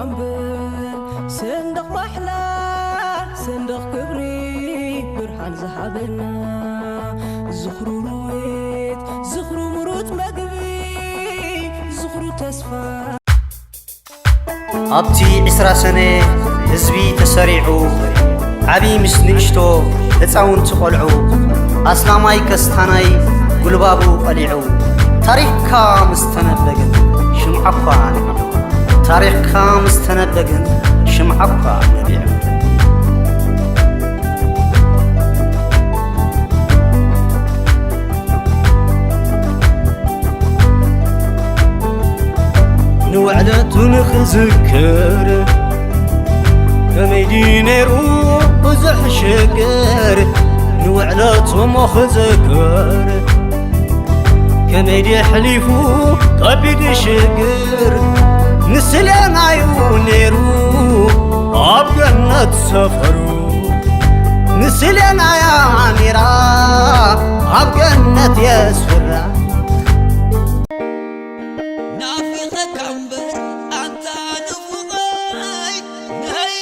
ኣንብር ሰንደቕ ማሕላ ሰንደቕ ክብሪ ብርሃን ዝሃበና ዝኽሩ ርዌት ዝኽሩ ምሩት መግቢ ዝኽሩ ተስፋ ኣብቲ ዕስራ ሰነ ህዝቢ ተሰሪዑ ዓቢ ምስ ንእሽቶ ህፃውንቲ ቆልዑ ኣስላማይ ከስታናይ ጉልባቡ ቀሊዑ ታሪኽካ ምስ ተነበገን ሽምዓኳ ነቢዑ ታሪኽካ ምስ ተነበገን ሽምዓኳ ነቢዑ ንውዕለቱ ንኽዝክር ከመይ ድዩ ነይሩ ብዙሕ ሽግር ንውዕለቱ እሞ ክዝክር ከመይ ድዩ ሕሊፉ ከቢድ ሽግር ንስሌናዩ ነይሩ ኣብ ገነት ሰፈሩ ንስሌናያ ነይራ ኣብ ገነት የስፍራ ናፊቐካ እምበር ኣንታ ንፉቐይ ናይ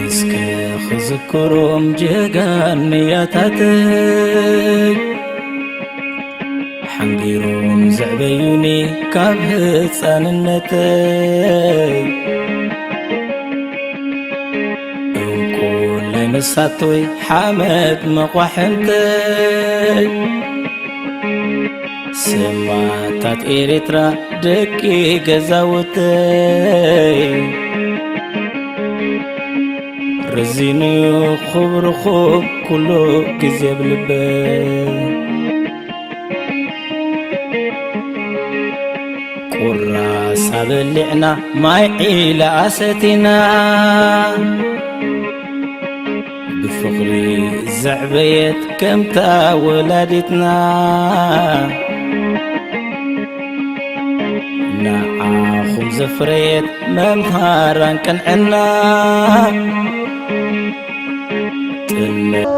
እስከ ክዝክሮም ጀጋንያታተይ ሓንቢሮም ዘዕበዩኒ ካብ ህፃንነተይ እንቁላይ መሳቶይ ሓመድ መቋሕንተይ ሰማታት ኤርትራ ደቂ ገዛውተይ ረዚኑ ክብርኹም ኩሉ ግዜ ብልበይ ቁራሳ በሊዕና ማይ ዒላ ኣሰቲና ብፍቕሪ ዘዕበየት ከምታ ወላዲትና ንዓኹም ዘፍረየት መምሃራን ቅንዕና ጥልመት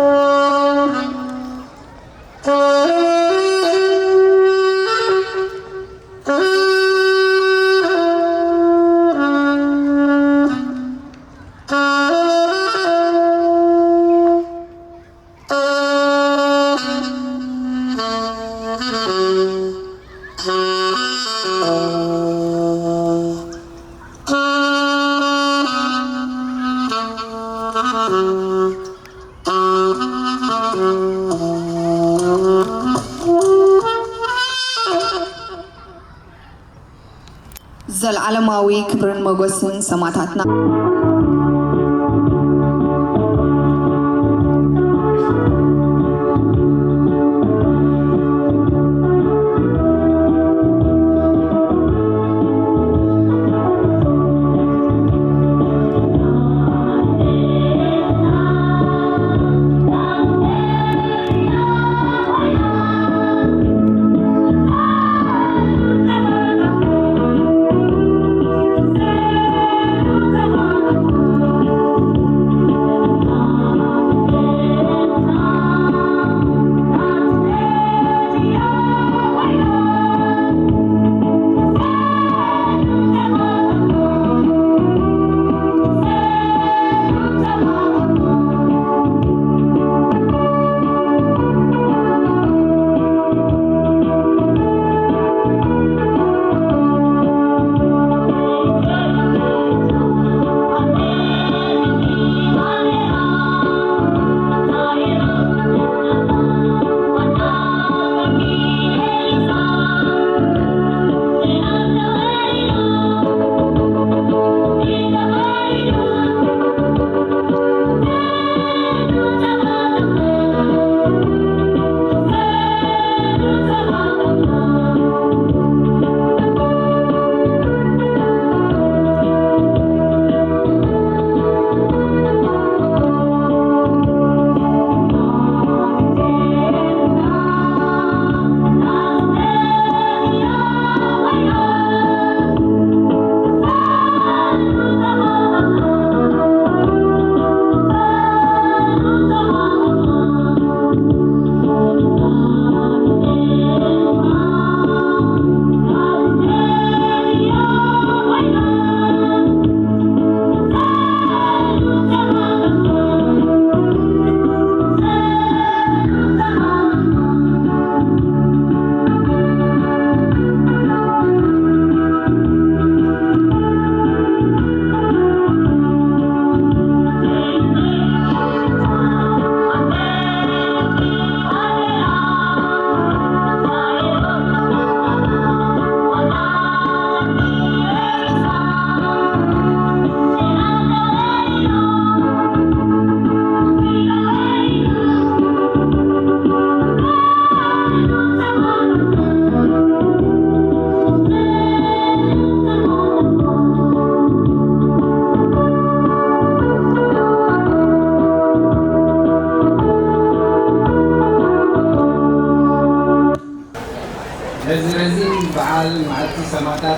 ዘለዓለማዊ ክብርን ሞገስን ሰማእታትና።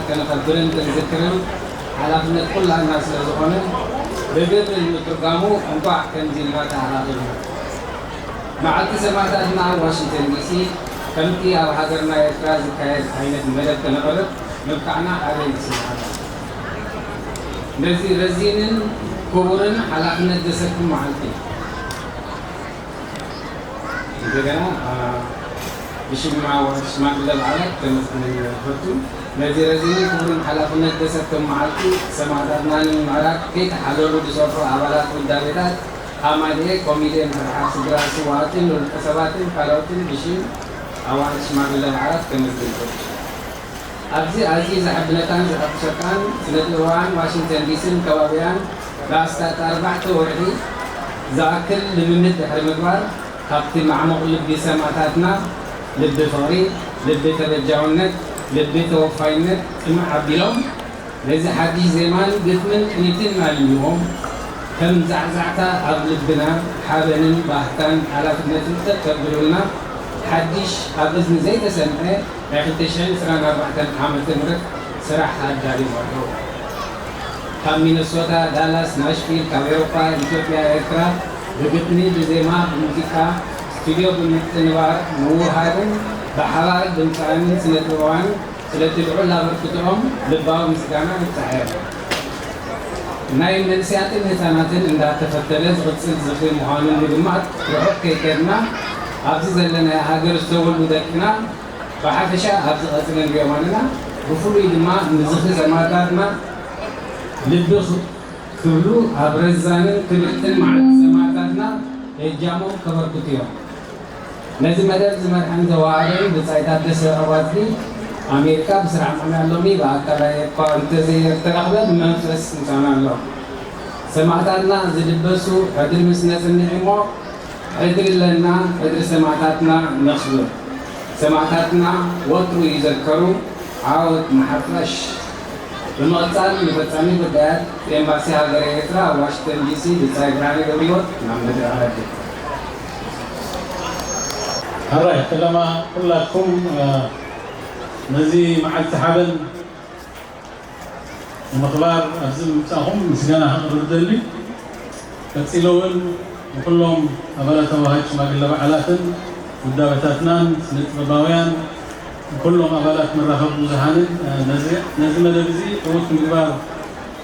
ከነኸብርን ክንዝክርን ሓላፍነት ኩላና ስለ ዝኾነ፣ ብግብሪ ንምትርጓሙ እንኳዕ ከምዚ ኢልና ተኣኻኺብና። መዓልቲ ሰማእታትና ኣብ ዋሽንግተን ዲሲ ከምቲ ኣብ ሃገርና ኤርትራ ዝካየድ ዓይነት መደብ ከነቕርብ ምብቃዕና ዓቢ ይስምዓና። ነዚ ረዚንን ክቡርን ሓላፍነት ዘሰክም መዓልቲ እዩ። እንደገና ብሽም ሽማግለ በዓላት ከመስግን እፈቱ። ነዚ ረዚንን ክቡርን ሓላፍነት ዘሰክም መዓልቲ ሰማእታትና ንምምዕራግ ከይተሓለሉ ዝሰርሑ ኣባላት ውዳቤታት፣ ሃማድኤ፣ ኮሚቴ ምሕድሓር ስድራ ስውኣትን ውልቀ ሰባትን ካልኦትን ብሽም ኣባላት ሽማግለ በዓላት ከመስግን እፈቱ። ኣብዚ ኣዝዩ ዘሐብነካን ዘሐጉሰካን ስነ ጥበባውያን ዋሽንግተን ዲሲን ከባቢኣን ንኣስታት ኣርባዕተ ወርሒ ዝኣክል ልምምድ ድሕሪ ምግባር፣ ካብቲ ማዕሙቕ ልቢ ሰማእታትና፣ ልቢ ፍቕሪ፣ ልቢ ተበጃውነት፣ ልቢ ተወፋይነት ጽምእ ኣቢሎም፣ ነዚ ሓድሽ ዜማን ግጥምን ቅኒትን ኣልሚዎም፣ ከም ዛዕዛዕታ ኣብ ልብና ሓበንን ባህታን ሓላፍነትን ጠጥ ከብሉልና፣ ሓድሽ ኣብ እዝኒ ዘይተሰምዐ ናይ ክልተ ሽሕን ዕስራን ኣርባዕተን ዓመተ ምህረት ስራሕ ኣዳልዮም ኣለዉ። ካብ ሚነሶታ፣ ዳላስ፣ ናሽቪል፣ ካብ ኤውሮጳ፣ ኢትዮጵያ፣ ኤርትራ፣ ብግጥሚ፣ ብዜማ፣ ብሙዚቃ፣ ስቱድዮ ብምትሕንባር፣ ምውህሃድን ብሓባር ድምጻውያንን ስነ ጥበባውያንን ስለቲ ልዑል ኣበርክትኦም ልባዊ ምስጋና ንብጻሕ እዮም። ናይ መንእሰያትን ህጻናትን እንዳተፈተነ ዝቕጽል ዝኽሪ ምዃኑ ንምግማት ርሑቕ ከይከድና፣ ኣብዚ ዘለናዮ ሃገር ዝተወልዱ ደቅና ብሓፈሻ ኣብዚ ቀጽሪ ንሪኦም ኣለና። ብፍሉይ ድማ ንዝኽሪ ሰማእታትና ልቢ ክ-፣ ክብሉ ኣብ ረዛንን ክብርትን መዓልቲ ሰማእታትና እጃሞም ከበርክቱ እዮም። ነዚ መደብ ዝመርሐን ዘወሃበን ብጻይ ታደሰ ኣዋዝሊ፣ ኣሜሪካ፣ ብስራሕ ምኽንያት ሎሚ ብኣካል እኳ እንተዘየተራኽበ ብመንፈስ ምሳና ኣሎ። ሰማእታትና ዝድበሱ ሕድሪ ምስ ነጽንዕ እሞ፣ ሕድሪ ኣለና፣ ሕድሪ ሰማእታትና ነኽብር። ሰማእታትና ወትሩ ይዘከሩ። ዓወት ንሓፋሽ። ብምቕጻል ንፈጻሚ ጉዳያት ኤምባሲ ሃገረ ኤርትራ ኣብ ዋሽንግተን ዲሲ ብጻይ ብርሃነ ገብረህይወት ናብ መድረኽ ኣረድእ። ሕራይ ፈለማ ኩላትኩም፣ እ፣ ነዚ መዓልቲ ሓበን ንምኽባር ኣብዚ ምምጻእኹም ምስጋና ከቕርብ እደሊ። ቀጺለ እውን ንኩሎም ኣባላት ኣዋሃድ ሽማግለ በዓላትን ውዳበታትናን ስነ ጥበባውያን፣ ንኩሎም ኣባላት መራኸቢ ብዙሃንን፣ እ፣ ነዚ፣ ነዚ መደብ እዚ ዕዉት ምግባር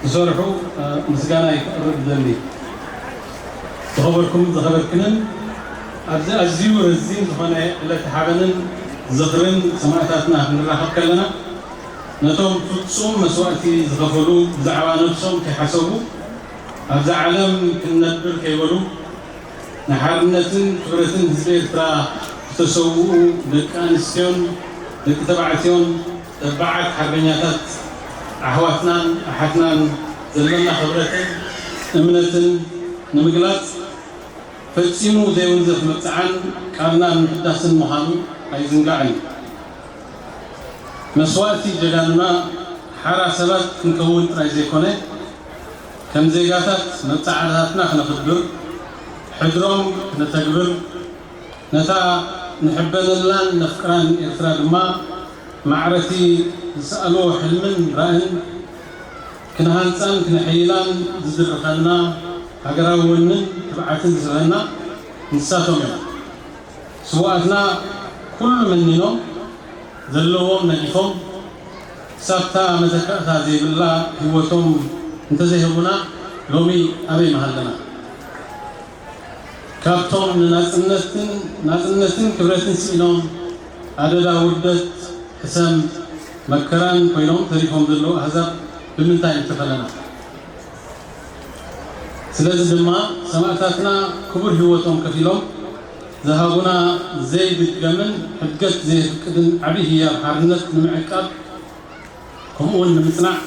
ዝሰርሑ፣ እ፣ ምስጋና ከቕርብ እደሊ። ዝኸበርኩምን ዝኸበርክንን፣ ኣብዚ ኣዝዩ ረዚን ዝኾነ ዕለተ ሓበንን ዝኽርን ሰማእታትና ክንራኸብ ከለና፣ ነቶም ፍጹም መስዋእቲ ዝኸፈሉ፣ ብዛዕባ ነብሶም ከይሓሰቡ፣ ኣብዛ ዓለም ክንነብር ከይበሉ፣ ንሓርነትን ክብረትን ህዝቢ ኤርትራ ዝተሰውኡ ደቂ ኣንስትዮን ደቂ ተባዕትዮን ተባዓት ሓርበኛታት ኣሕዋትናን ኣሓትናን ዘሎና ክብረትን እምነትን ንምግላጽ ፈጺሙ ዘይውንዘፍ መብጽዓን ቃልና ንምሕዳስን ምዃኑ ኣይዝንጋዕን እዩ። መስዋእቲ ጀጋኑና ሓራ ሰባት ክንከውን ጥራይ ዘይኮነ፣ ከም ዜጋታት መብጽዓታትና ክነኽብር፣ ሕድሮም ክነተግብር፣ ነታ ንሕበነላን ነፍቅራን ኤርትራ ድማ ማዕረቲ ዝሰኣልዎ ሕልምን ራእን ክንሃንጻን ክነሐይላን ዝድርኸና ሃገራዊ ወንን ትብዓትን ዝህበና ንሳቶም እዮም። ስውኣትና ኩሉ መኒኖም፣ ዘለዎም ነጊፎም፣ ክሳብታ መተካእታ ዘይብላ ህይወቶም እንተዘይህቡና፣ ሎሚ ኣበይ ምሃለና? ካብቶም ንናጽነትን፣ ናጽነትን ክብረትን ስኢኖም፣ ኣደዳ ውርደት፣ ሕሰም፣ መከራን ኮይኖም ተሪፎም ዘለዉ ኣህዛብ ብምንታይ ምተፈለና? ስለዚ ድማ ሰማእታትና ክቡር ህይወቶም ከፊሎም ዝሃቡና ዘይድገምን ሕድገት ዘየፍቅድን ዓቢ ህያብ ሓርነት ንምዕቃብ፣ ከምኡውን ንምጽናዕ፣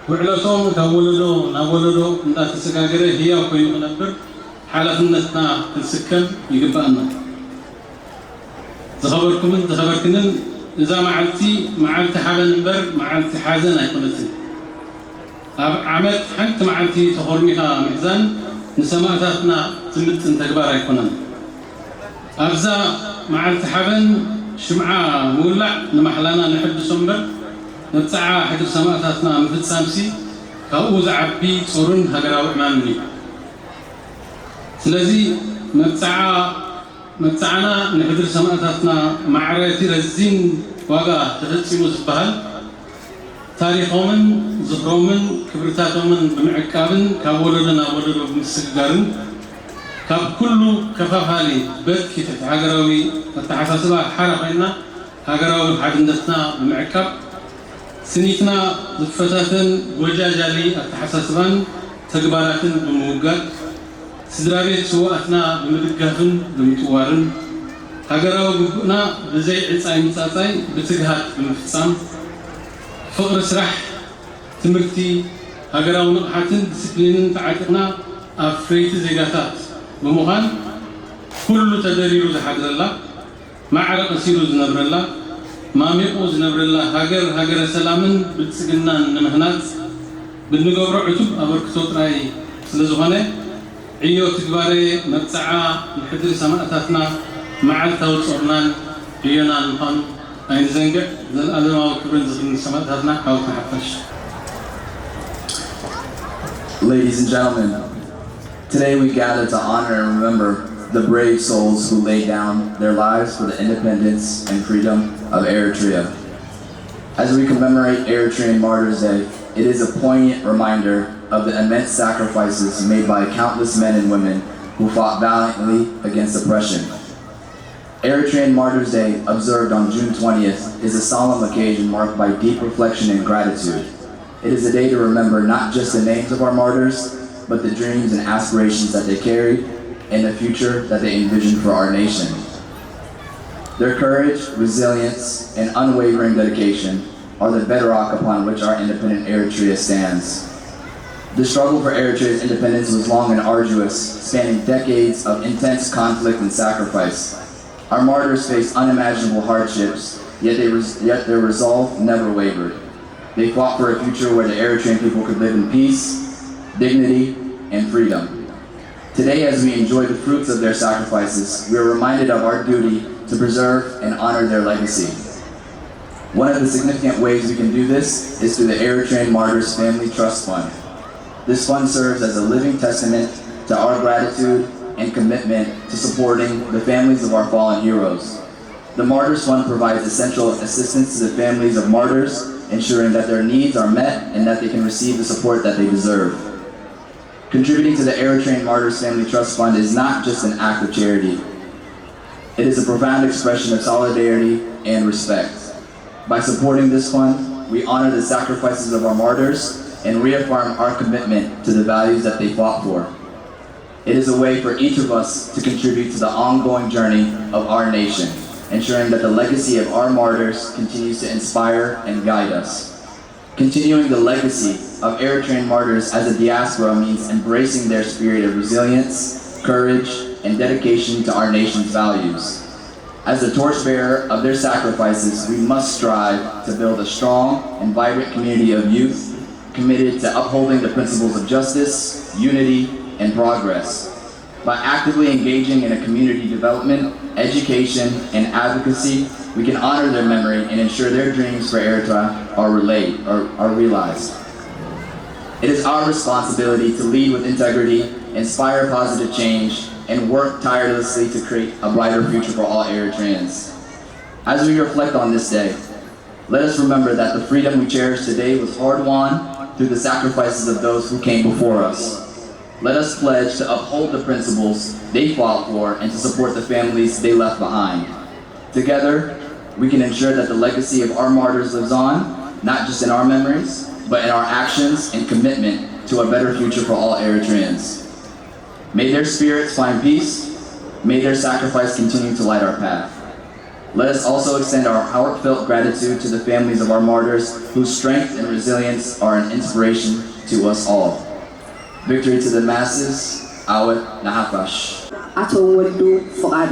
ውዕለቶም ካብ ወለዶ ናብ ወለዶ እንዳተሰጋገረ ህያው ኮይኑ ክነብር ሓላፍነትና ክንስከም ይግባኣና። ዝኸበርኩምን ዝኸበርክንን፣ እዛ መዓልቲ መዓልቲ ሓበን እምበር መዓልቲ ሓዘን ኣይኮነትን። ኣብ ዓመት ሓንቲ መዓልቲ ተኾርሚኻ ምሕዛን ንሰማእታትና ዝምጥን ተግባር ኣይኮነን። ኣብዛ መዓልቲ ሓበን ሽምዓ ምውላዕ ንማሕላና ነሐድሶ እምበር መብጽዓ ሕድሪ ሰማእታትና ምፍጻምሲ ካብኡ ዝዓቢ ጾርን ሃገራዊ ዕማምን እዩ። ስለዚ መብጽዓ መብጽዓና ንሕድሪ ሰማእታትና ማዕረ እቲ ረዚን ዋጋ ተፈጺሙ ዝበሃል ታሪኾምን ዝኽሮምን ክብርታቶምን ብምዕቃብን ካብ ወለዶ ናብ ወለዶ ብምስግጋርን ካብ ኩሉ ከፋፋሊ በትኪ ትሕቲ ሃገራዊ ኣተሓሳስባ ሓራ ኮይንና ሃገራዊ ሓድነትና ብምዕቃብ ስኒትና ዝፈታተን ጎጃጃሊ ኣተሓሳስባን ተግባራትን ብምውጋድ ስድራ ቤት ስውኣትና ብምድጋፍን ብምጥዋርን ሃገራዊ ግቡእና ብዘይ ዕጻይ ምጻጻይ ብትግሃት ብምፍጻም ፍቕሪ ስራሕ፣ ትምህርቲ፣ ሃገራዊ ንቕሓትን ዲስፕሊንን ተዓጢቕና ኣፍረይቲ ዜጋታት ብምዃን ኩሉ ተደሪሩ ዝሓድረላ፣ ማዕረ ቀሲሩ ዝነብረላ፣ ማሚቑ ዝነብረላ ሃገር ሃገረ ሰላምን ብልጽግናን ንምህናጽ ብንገብሮ ዕቱብ ኣበርክቶ ጥራይ ስለ ዝኾነ ዕዮ ትግባረ መብጽዓ ንሕድሪ ሰማእታትና መዓልታዊ ጾርናን ዕዮናን ምዃኑ ኣይንዘንግዕ። ዘለኣለማዊ ክብርን ዝኽርን ንሰማእታትና። ዓወት ንሓፋሽ። Ladies and gentlemen, today we gather to honor and remember the brave souls who laid down their lives for the independence and freedom of Eritrea. As we commemorate Eritrean Martyrs' Day, it is a poignant reminder of the immense sacrifices made by countless men and women who fought valiantly against oppression. Eritrean Martyrs' Day, observed on June twentieth, is a solemn occasion marked by deep reflection and gratitude. It is a day to remember not just the names of our martyrs, but the dreams and aspirations that they carried and the future that they envisioned for our nation. Their courage, resilience, and unwavering dedication are the bedrock upon which our independent Eritrea stands. The struggle for Eritrea's independence was long and arduous, spanning decades of intense conflict and sacrifice. Our martyrs faced unimaginable hardships, yet, they res- yet their resolve never wavered. They fought for a future where the Eritrean people could live in peace, dignity, and freedom. Today, as we enjoy the fruits of their sacrifices, we are reminded of our duty to preserve and honor their legacy. One of the significant ways we can do this is through the Eritrean Martyrs Family Trust Fund. This fund serves as a living testament to our gratitude and commitment to supporting the families of our fallen heroes. The Martyrs Fund provides essential assistance to the families of martyrs, ensuring that their needs are met and that they can receive the support that they deserve. Contributing to the Eritrean Martyrs Family Trust Fund is not just an act of charity. It is a profound expression of solidarity and respect. By supporting this fund, we honor the sacrifices of our martyrs and reaffirm our commitment to the values that they fought for. It is a way for each of us to contribute to the ongoing journey of our nation, ensuring that the legacy of our martyrs continues to inspire and guide us. Continuing the legacy of Eritrean martyrs as a diaspora means embracing their spirit of resilience, courage, and dedication to our nation's values. As the torchbearer of their sacrifices, we must strive to build a strong and vibrant community of youth committed to upholding the principles of justice, unity, and progress. By actively engaging in a community development, education, and advocacy, we can honor their memory and ensure their dreams for Eritrea are relayed or are realized. It is our responsibility to lead with integrity, inspire positive change, and work tirelessly to create a brighter future for all Eritreans. As we reflect on this day, let us remember that the freedom we cherish today was hard won through the sacrifices of those who came before us. Let us pledge to uphold the principles they fought for and to support the families they left behind. Together, we can ensure that the legacy of our martyrs lives on, not just in our memories, but in our actions and commitment to a better future for all Eritreans. May their spirits find peace. May their sacrifice continue to light our path. Let us also extend our heartfelt gratitude to the families of our martyrs, whose strength and resilience are an inspiration to us all. Victory to the masses. Awet Nahafash. ኣቶ ወዱ ፍቓዱ።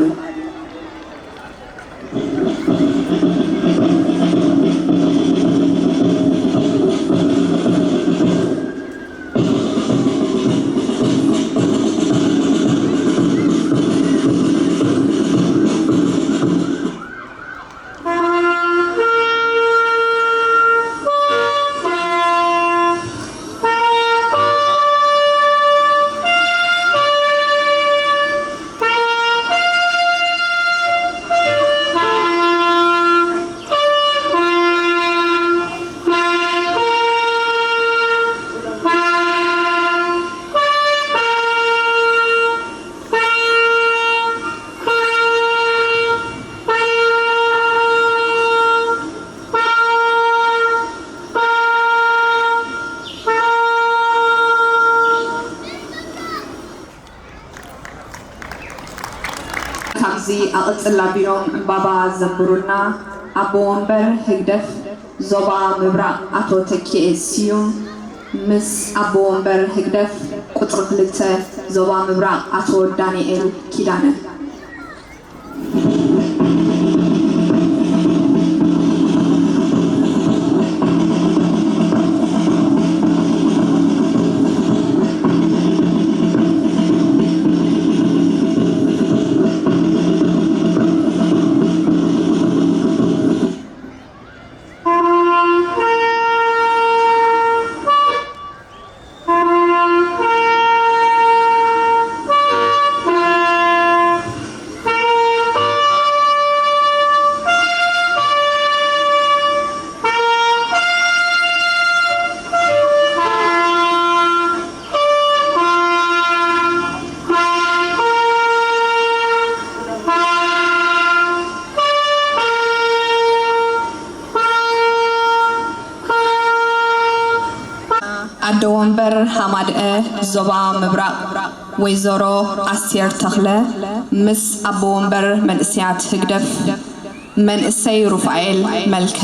ካብዚ ኣቐጽላ ቢኖም ዕምባባ ዘንብሩልና ኣቦ ወንበር ህግደፍ ዞባ ምብራቕ ኣቶ ተኪኤ ስዩም ምስ ኣቦ ወንበር ህግደፍ ቁጽሪ ክልተ ዞባ ምብራቕ ኣቶ ዳንኤል ኪዳነ። ኣደ ወንበር ሃማድአ ዞባ ምብራቕ ወይዘሮ ኣስቴር ተኽለ ምስ ኣቦ ወንበር መንእሰያት ህግደፍ መንእሰይ ሩፋኤል መልከ።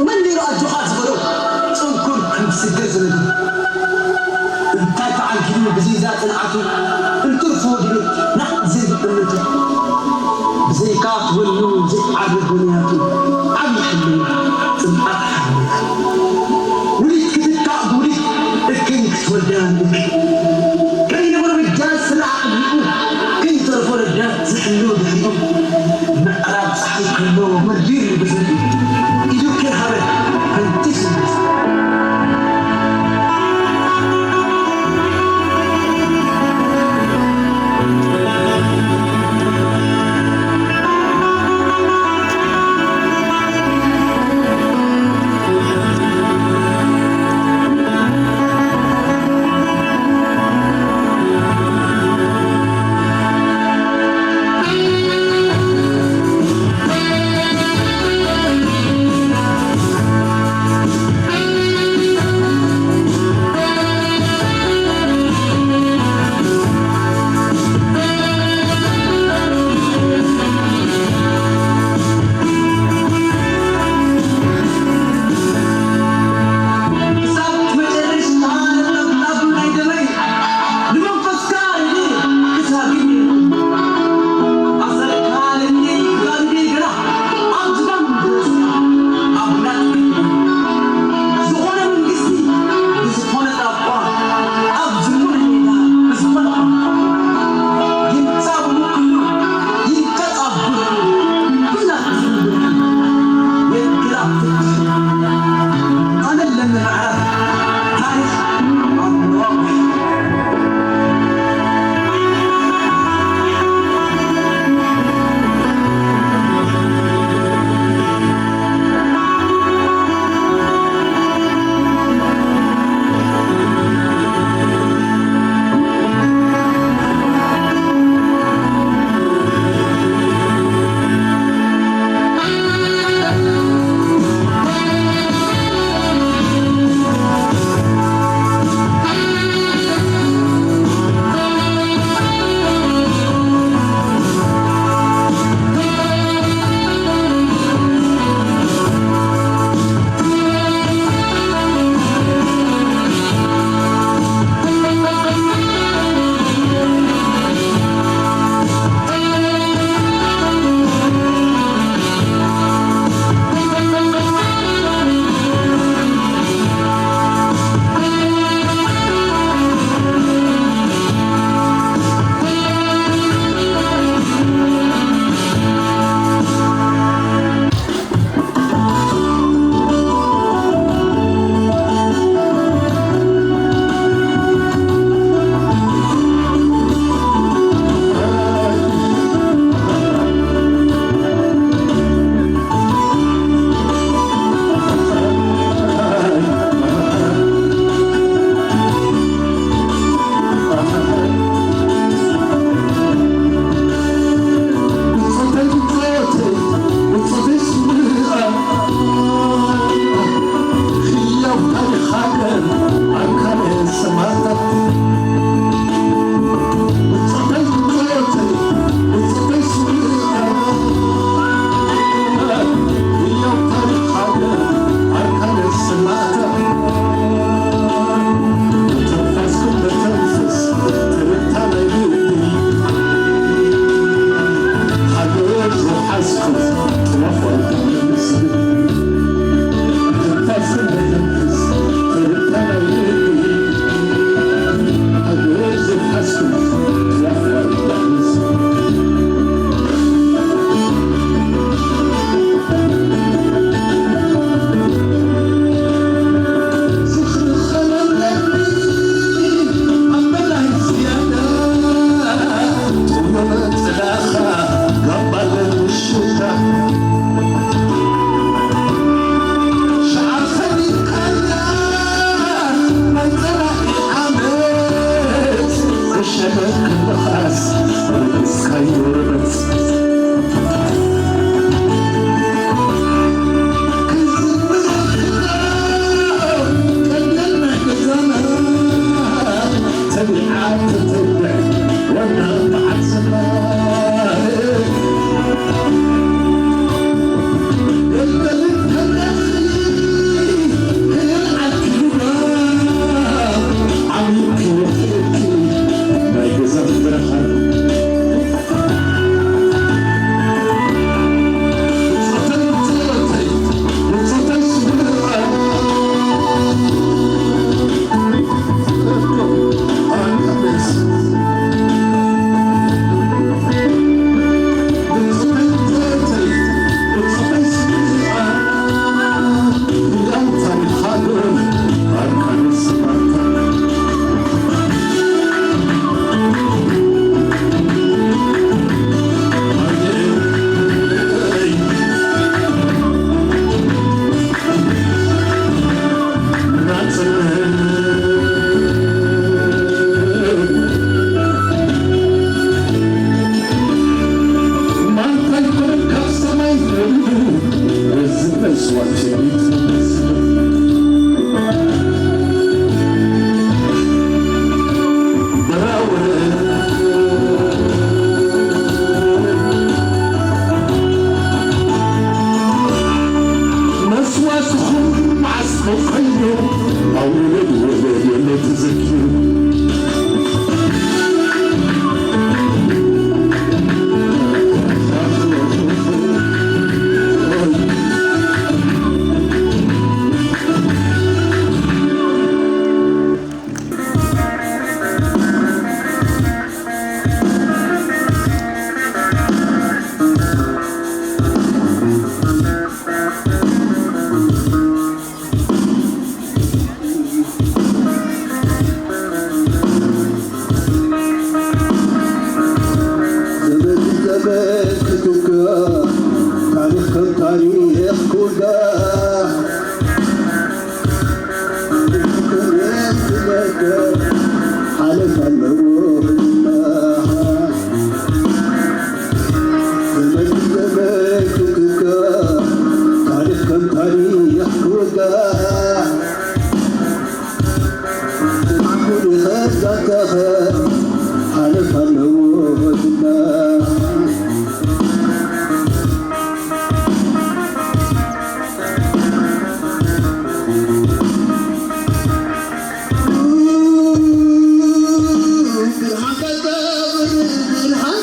መን ነይሩ ኣጆኻ ዝበሎ? ጽንኩር ከም ስገር ዝነግሮ። እንታይ ተዓጊቡ ብዘይዛ ጽንዓቱ? እንትርፎ ድልት ናዕ ዘይብቕነቱ። ብዘይካ ትወኑ ዘይዓርብ ብንያቱ። ዓብዪ ሕልና ጽንዓት ሓርነት። ውሊት ክትካእ ብውሊት እክይ ክትወዳ እክይ። ከይነበረ በጃ ስለ ኣቕዲሙ ከይተርፎ ረዳት ዝሕሉ ድሕሪኡ። ምዕራብ ጸሓይ ከሎ መርዲር ብዝብል ኢዱ ከይሃበ ፈንቲሱ።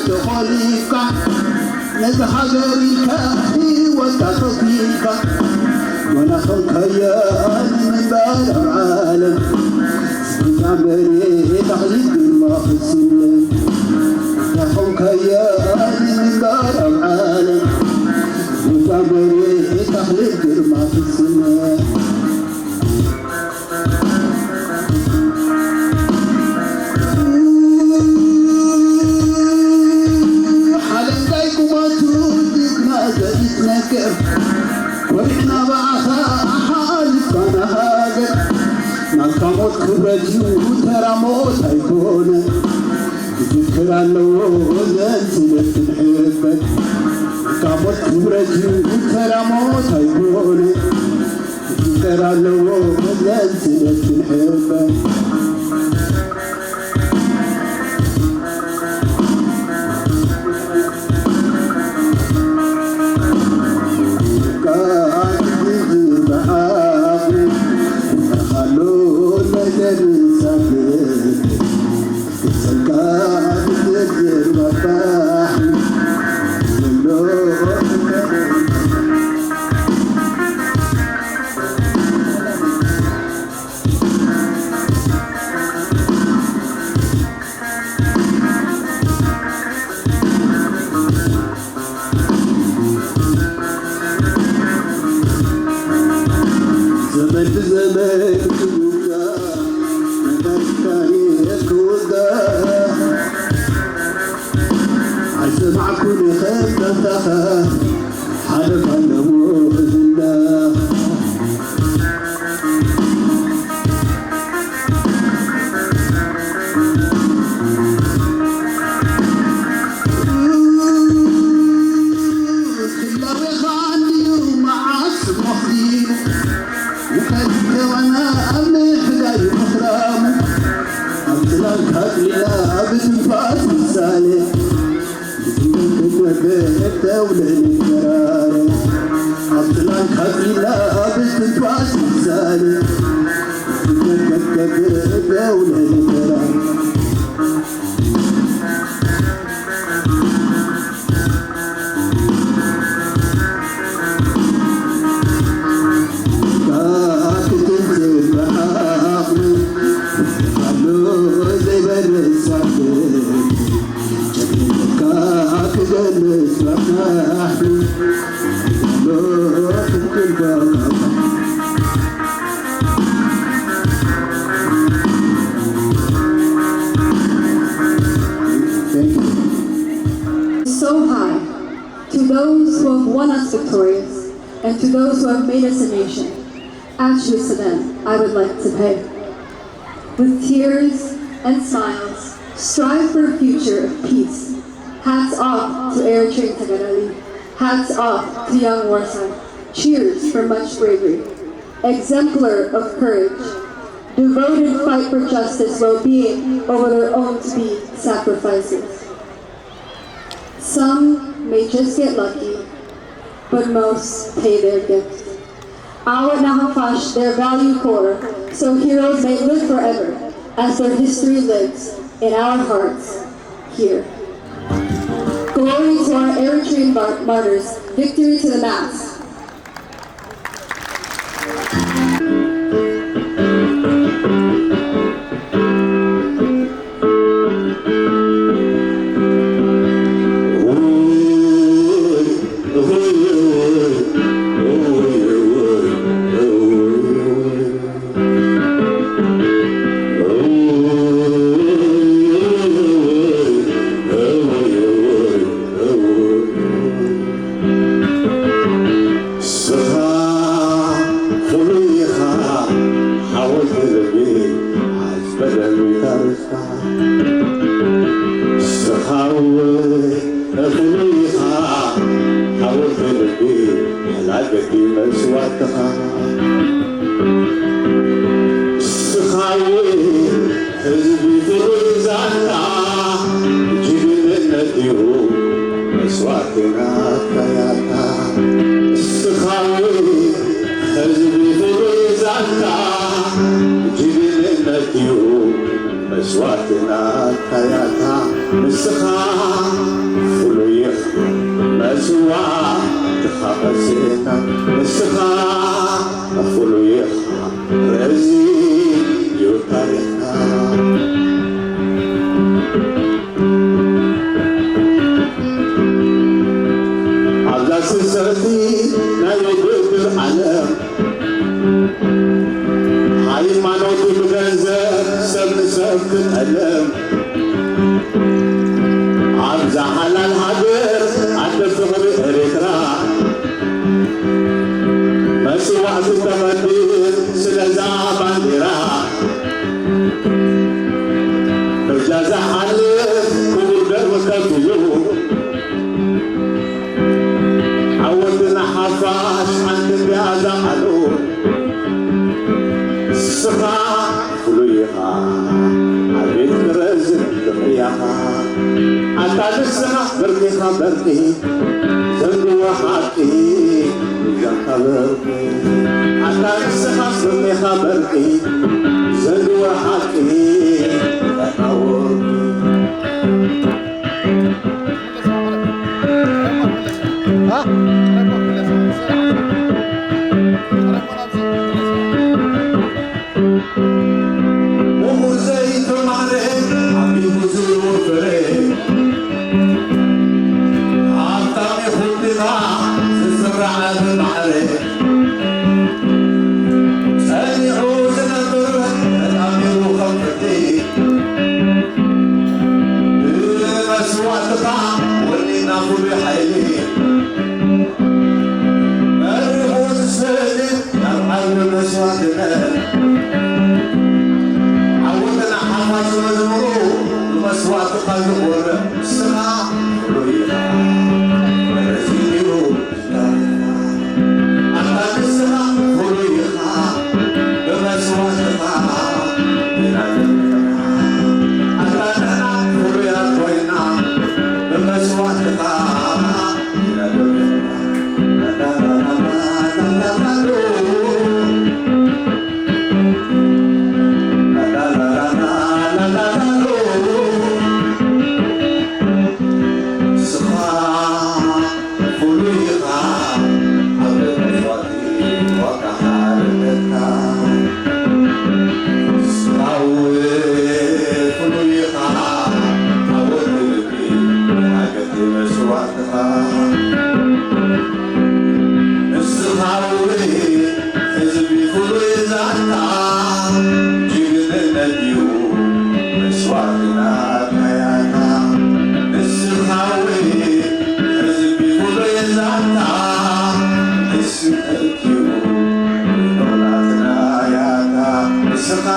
ተኾሊፍካ ነዚ ሃገር ኢልካ ህይወትካ ከፊልካ፣ ዋላ ኸልካዮ ንምንባር ኣብ ዓለም፣ እዛ መሬት ኣኽሊል ግርማ ክትስለም። ዋላ ኸልካዮ ንምንባር ኣብ ዓለም፣ እዛ መሬት ኣኽሊል ግርማ ክትስለም። ሓለንጋይ ቁመቱ ጅግና ዘይትነግር፣ ኮሪዕና ብኣኻ ሓሊፍካና ሃገር። ናትካ ሞት ክብረት እዩ፣ ተራ ሞት ኣይኮነን። ክዝክር ኣለዎ ዘንስለት ክንሕበን። ናትካ ሞት ክብረት እዩ፣ ተራ ሞት ኣይኮነን። ክዝከር ኣለዎ ዘንስለት ክንሕበን። ዘመን ብዘመን ክውጋ፣ ነታ ታሪኽ ክውጋ። ኣይሰማዕኩን ከም ዛንታኻ ሓለፍ ኣለዎ ዝና። ህላዌኻ እንድዩ መዓስ ሞኽሊሉ፣ ንኸሊተዋና ኣብ ምሕጋዩ ምኽራሙ፣ ኣብ ጽላልካ ኣጽሊላ ኣብ ትንፋስ ምሳሌ። So high, to those who have won us victorious, and to those who have made us a nation, actually to them, I would like to pay. With tears and smiles, strive for a future of peace. Hats off to Eritrean Tegadali. Hats off to young Warsaw. Cheers for much bravery. Exemplar of courage. Devoted fight for justice while being over their own to be sacrifices. Some may just get lucky, but most pay their gift. Our Nahafash, their value core, so heroes may live forever as their history lives in our hearts here. Glory to our Eritrean mar- martyrs, victory to the mass. ንስኻ ፍሉይ ኢኻ፣ ሓወልቲ ልቢ፣ ዓስቢ ደም ታሪኽካ። ንስኻ እውን ፍሉይ ኢኻ፣ ሓወልቲ ልቢ፣ መላገቢ መስዋእትኻ። ንስኻ እውን ህዝቢ ፍሉይ ዛንታ ጅግንነት እዩ መስዋእትና ኣካያታ። ንስኻ እውን ህዝቢ ፍሉይ ዛንታ ጅግንነት እዩ መስዋእትና ኣካያታ። ንስኻ ኣቐሲና ንስኻ ፍሉይ ኢኻ፣ ረዚ እዩ ታሪኽና። ኣብዛ ስስዕቲ ናይ ውድድር ዓለም፣ ሃይማኖት ብገንዘብ ሰብ ንሰብ ክጠልም፣ ኣብዛ ሓላል ሃገር ኣደ ፍቕሪ ኤርትራ፣ መስዋእቲ ተቐድም ስለዛ ባንዲራ። በጃ ዝሓልፍ ክቡር ደም ከፊሉ፣ ዓወትና ሓፋሽ ሓንቲ እንድያ እዛ ቃሉ። ንስኻ ፍሉይ ኢኻ፣ ኣቤት ክረዝን ፍቕሪ ያኻ። ኣታ ንስኻ በርቂ ኢኻ በርቂ፣ ዘንግዋ ሓቂ፣ ሚዛንካ በርቂ። ኣታ ንስኻ በርቂ ኢኻ በርቂ፣ ዘንግዋ ሓቂ፣ ሚዛንካ ወርቂ። ምሁር ዘይተማህረ ዓቢቡ ዝወፈረ፣ ሃብታም ይኹን ድኻ ዝስራዕ ብማዕረ፣ ጸኒዑ ዝነብር ተጣሚሩ ከም ፍርዲ፣ ብመስዋእትኻ ወኒና ፍሉይ ሓይሊ፣ መሪቑ ዝስእልን ናብ ዓቢ መስዋእትነት፣ ዓወትና ሓፋሽ መዝሙሩ ብመስዋእትኻ ዝኾነ ንስኻ ፍሉይ ኢኻ። ረዚን እዩ ኣታ ንስኻ ፍሉይ ኢኻ ብመስዋእትኻ ኢና ደሚቕና። ኣታ ንሕና ፍሉያት ኮይና ብመስዋእትኻ ኢና ደሚቕና። ንስኻ ፍሉይ ኢኻ ኣብ መስዋእቲ ዋጋ ሓርነትካ። ንስኻ እውን ፍሉይ ኢኻ ኣብ ወዲ ልቢ ሃገር መስዋእትኻ። ንስኻ እውን ህዝቢ ፍሉይ ዛንታ ጅግንነት እዩ መስዋእትና ያታ። ንስኻ እውን ህዝቢ ፍሉይ ዛንታ ንስነት እዩ ናትና ያታ። ንስኻ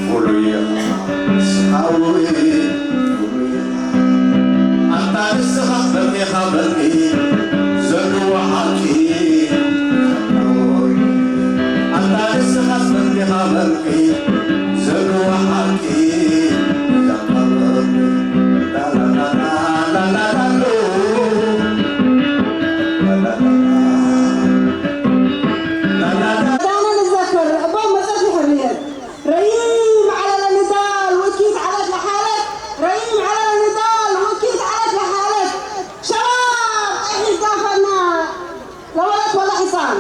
ፍሉይ ኢኻ፣ ንስኻ እውን ፍሉይ ኢኻ። ኣታ ንስኻ በርቂ ኢኻ በርቂ ዘንግዋ ሓቂ። ኣታ ንስኻ በርቂ ኢኻ በርቂ ዘንግዋ ሓቂ። ዳና ንዘክር እቦ መጸት ይሕርየት። ረይም ዓለለ ንዳል ወኪት ዓለት ለሓለት፣ ረይም ዓለለ ንዳል ወኪት ዓለት ለሓለት። ሸባብ ቀይሕ ዳኸና ለወለት ወለ ሕፃን።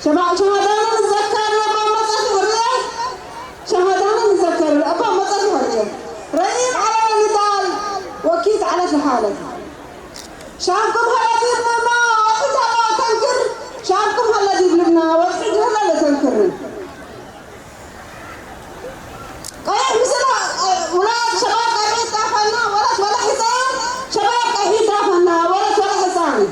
ሸባብ ሸሃዳኑ ንዘከር እቦ መጸት ይሕርየት። ሸሃዳኑ ንዘከር እቦ መጸት ይሕርየት። ረይም ዓለለ ንዳል ወኪት ዓለት ለሓለት። ሻምኩም ሀለ ዲብ ልብና ወጥሒ ተሎ ተንክር፣ ሻምኩም ሀለ ዲብ ልብና ወጥሒ ተሎ ተንክር። ቀይሕ ምስላ ውላድ ሸባብ ቀይሕ ጣፈና ወለት ወለ ሕፃን፣ ሸባብ ቀይሕ ጣፈና ወለት ወለ ሕፃን።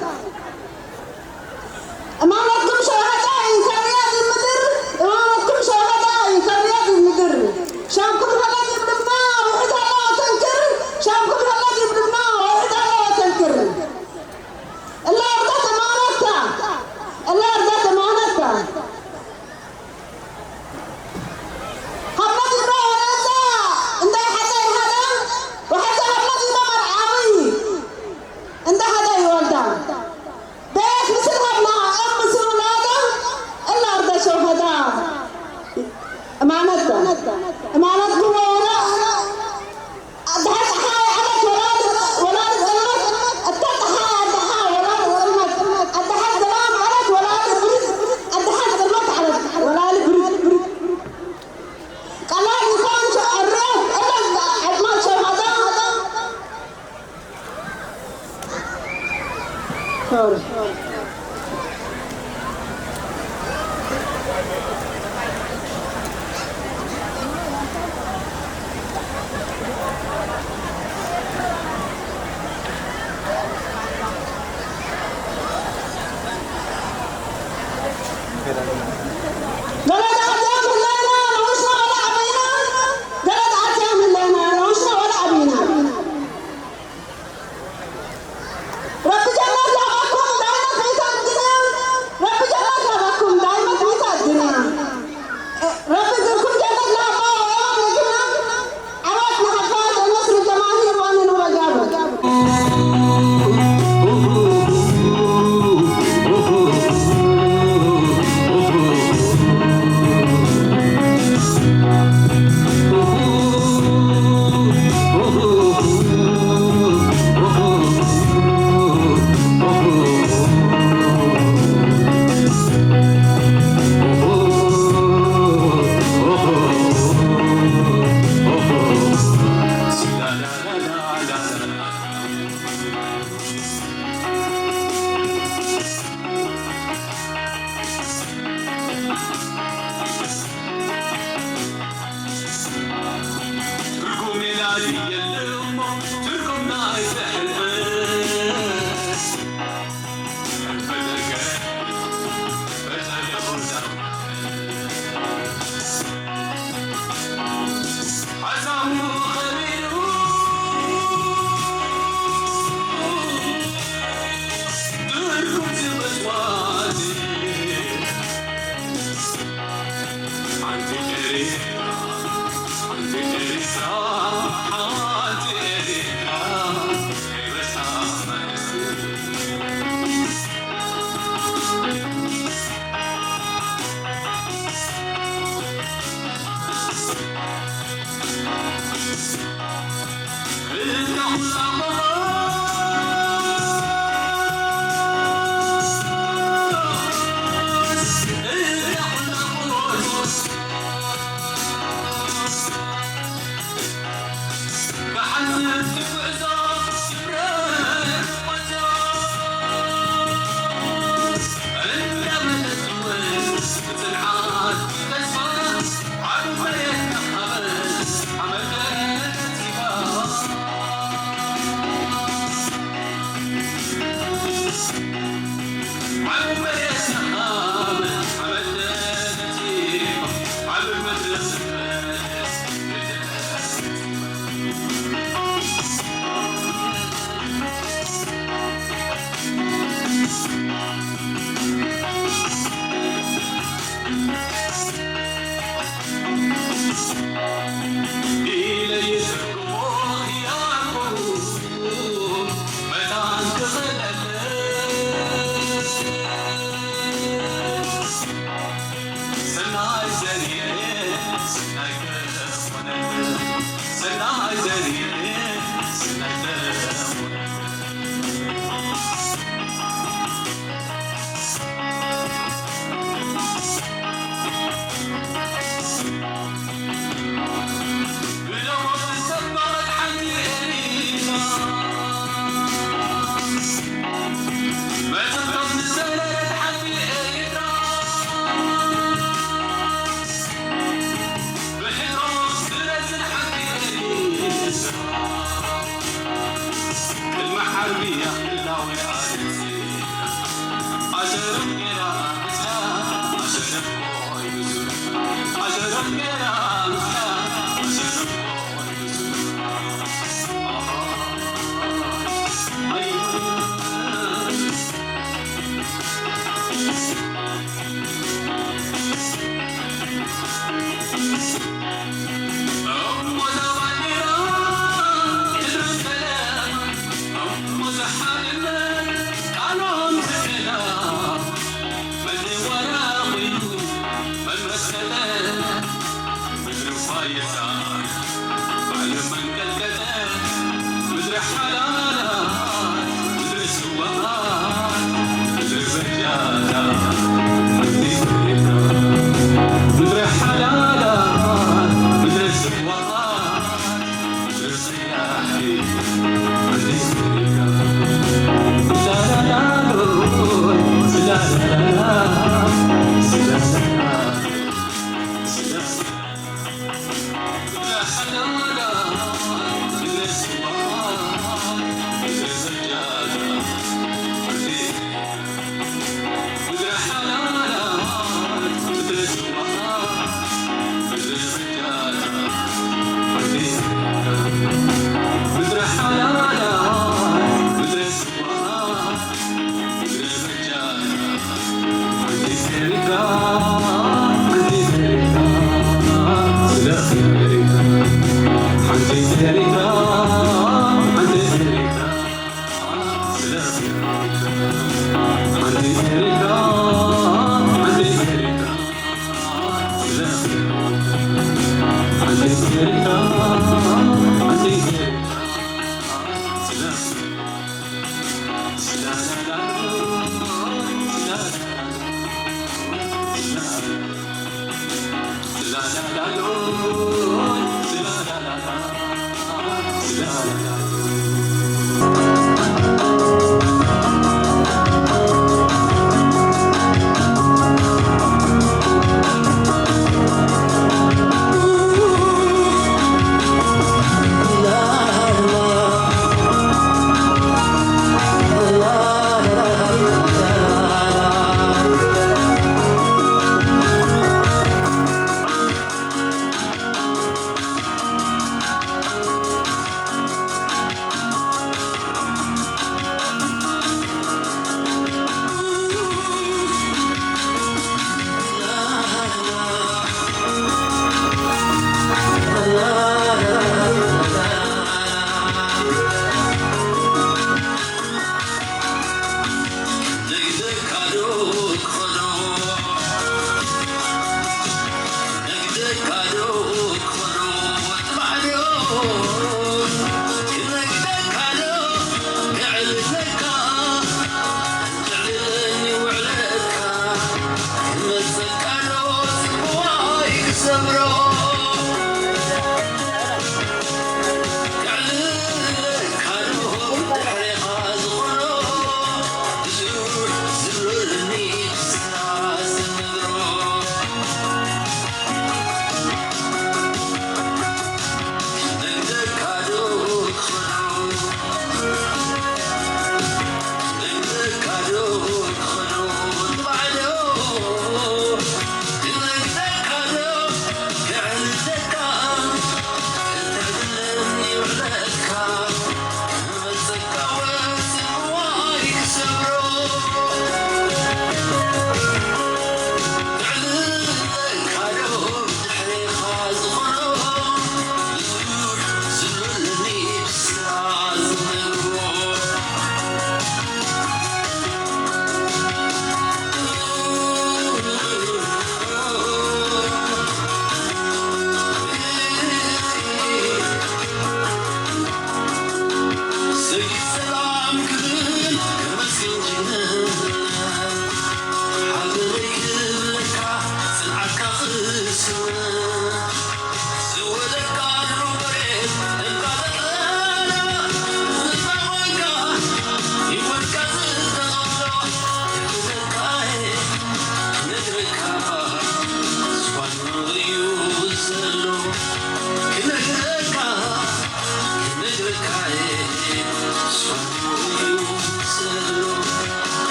እማመትኩም ሸሃዳ እዩ ከርያ ዲብ ምድር፣ እማመትኩም ሸሃዳ እዩ ከርያ ዲብ ምድር። ሻምኩም ሀለ ዲብ ልብና ውሕድ ሀለ ተንክር፣ ሻምኩም ሀለ ዲብ ልብና ውሕድ ሀለ ተንክር። እለ Sorry. ገለ ተዓዚኦም ኣለና፣ ንኡሽና ወላ ዓበይና። ገለ ተዓዚኦም ኣለና፣ ንኡሽና ወላ ዓበይና። ረቢ ጀነት ላባኩም ዳይመት ሚእቲ ኣዱንያ። ረቢ ጀነት ላባኩም ዳይመት ሚእቲ ኣዱንያ። ረቢ እግርኩም ጀነት ላባ ወየማን ወጅና። ዓወት ንሓፋዝ ወነስር ጀማሂር ወንኑረ ጃብር። ትርጉም የላዲ የለሞ ትርጉም ናይ ዘሕልፈ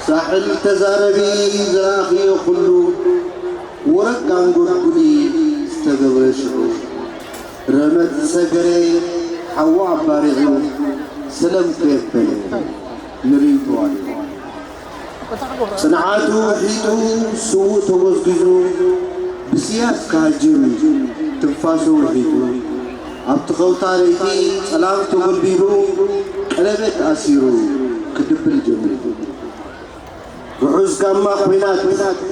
ሳሕል ተዛረቢ ዝረኣኽዮ ኩሉ፣ ወረቃን ጎድጉዲ ዝተገብረ ሽዑ፣ ረመጽ ሰገረ ሓዊ ኣባሪዑ፣ ሰለም ከየበለ ንሪኡ ተዋሪዱ። ጽንዓቱ ውሒጡ፣ ስዉእ ተጎዝጒዙ፣ ብስያፍ ክሃጅም ትንፋሱ ውሒጡ፣ ኣብቲ ከውታ ለይቲ ጸላም ተጎልቢቡ፣ ቀለበት ኣሲሩ ክድብል ጀሚሩ። ግዑዝ ጋማ ኲናት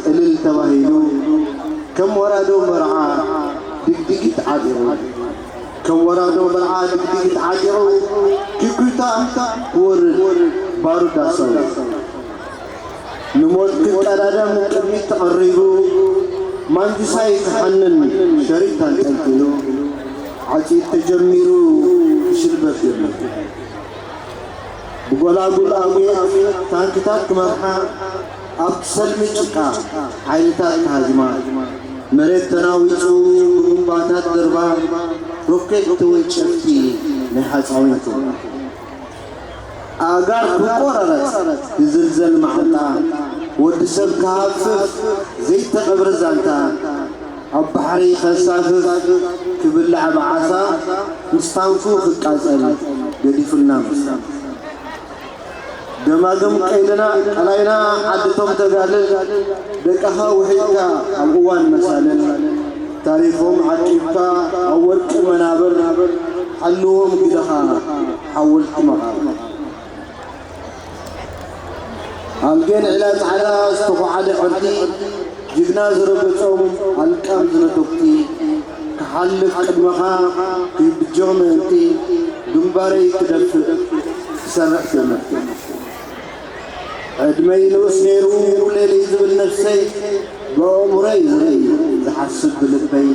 እልል ተባሂሉ፣ ከም ወራዶ መርዓ ድግዲጊት ዓጢቑ፣ ከም ወራዶ መርዓ ድግዲጊት ዓጢቑ፣ ኪኩታ ክወርድ ባሩድ ኣሳዊሩ። ንሞት ክቀዳደም ቅድሚት ተቐሪቡ፣ ማንጁሳይ ክሓንን ሸሪጥ ኣንጠልጢሉ፣ ዓጺድ ተጀሚሩ ክሽልበት ጀሚሩ። ብጎላጉል ኣጉየት ታንክታት ክመርሓ፣ ኣብቲ ሰልሚ ጭቃ ሓይልታት ክሃዝማ፣ መሬት ተናዊጹ ብቡምባታት ደርባ፣ ሮኬት ተወንጨፍቲ ናይ ሓጻዊን ክቡር። ኣእጋር ክቆራረጽ ክዝልዘል መዓንጣ፣ ወዲ ሰብ ክሃፍፍ ዘይተቐብረ ዛንታ፣ ኣብ ባሕሪ ከንሳፍፍ ክብላዕ ብዓሳ፣ ምስ ታንኩ ክቃጸል ገዲፉልና መሳ። ገማግም ቀይልና ቀላይና ዓድቶም ተጋልል፣ ደቅኻ ውሒጥካ ኣብ እዋን መሳልል፣ ታሪኾም ዓቂብካ ኣብ ወርቂ መናብር፣ ሓልዎም ግደኻ ሓወልቲ መቓብር። ኣልጌን ዒላ ጻዕዳ ዝተዃዓደ ዕርዲ፣ ጅግና ዝረገጾም ኣልቃም ዝነተኩቲ፣ ክሓልፍ ቅድመኻ ክይብጀኽ ምእንቲ፣ ግንባረይ ክደፍእ ክሰርሕ ትእምርቲ። ዕድመይ ንኡስ ነይሩ ለይለይ ዝብል ነፍሰይ፣ ብኣእምሮይ ዝርኢ ዝሓስብ ብልበይ፣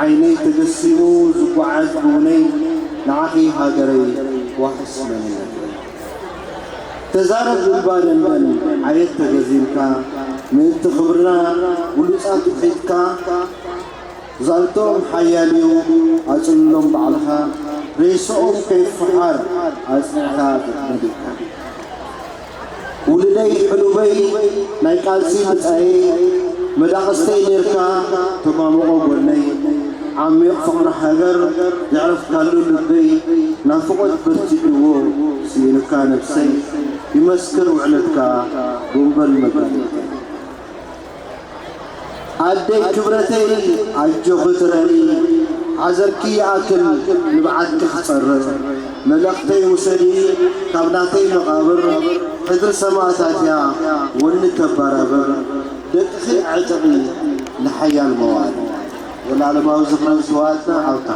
ዓይነይ ተገሲሙ ዝጓዓዝ ብውነይ፣ ንዓኺ ሃገረይ ዋሕስ መንነተይ። ተዛረብ እምባ ደንደን ዓየት ተገዚምካ፣ ምእንቲ ክብርና ብሉጻት ውሒጥካ፣ ዛንትኦም ሓያል እዩ ኣጽልሎም ባዕልኻ፣ ሬስኦም ከይፈሓር ኣጽኒዕካ መዲብካ። ውሉደይ ሕሉበይ ናይ ቃልሲ ብጻየይ፣ መዳቕስተይ ኔርካ ተማምቖ ጎነይ፣ ዓሚቕ ፍቕሪ ሃገር ዘዕረፍካሉ ልበይ፣ ናፍቖት በርቲዕዎ ስኢኑካ ነብሰይ፣ ይመስክር ውዕለትካ ጎንበል መጋደልተይ። ኣደይ ክብረተይ ኣጆኺ ትረሪ፣ ሓዘንኪ ይኣክል ንብዓትኪ ክጸርር፣ መልእኽተይ ውሰዲ ካብ ናተይ መቓብር፣ ሕድሪ ሰማእታት እያ ወኒ ተባራብር፣ ደቅኺ ኣዕጥቒ ንሓያል መዋል። ዘላለማዊ ዝኽሪ ንስውኣትና ዓውታ።